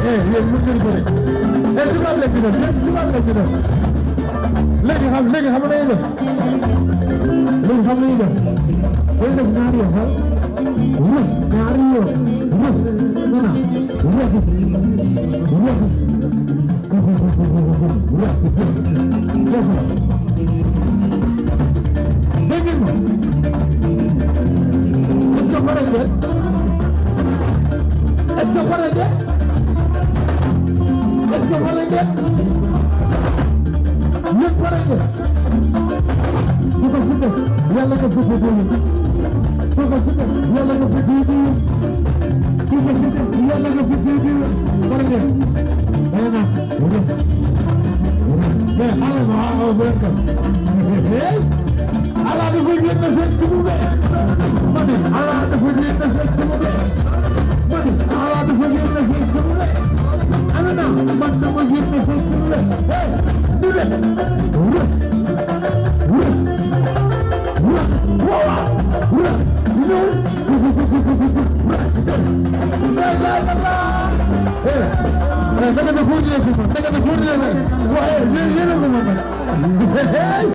yéen mën ngeen ko de tubaab la ñu def yéen tubaab la ñu def léegi xam nañu def léegi xam nañu def dañu def ñaari yoon ah rus ñaari yoon rus nana rus dégg nga est-ce que pare ngeen est-ce que pare ngeen est-ce que pare ngeen yéen pare ngeen bu ko si def yàlla nga fekk déwén bu ko si def yàlla nga fekk déwén bu ko si def yàlla nga fekk déwén pare ngeen day naan mais xaaral ma waaw bu leen ala dafa génn fekk mu be mani ala dafa génn fekk mu be mani ala dafa génn fekk mu be ana na man dama génn fekk mu be hey du de rus rus rus wawa rus no la la la la hey daga na fuji ne kuma daga na fuji ne wa hey yéen a ko mën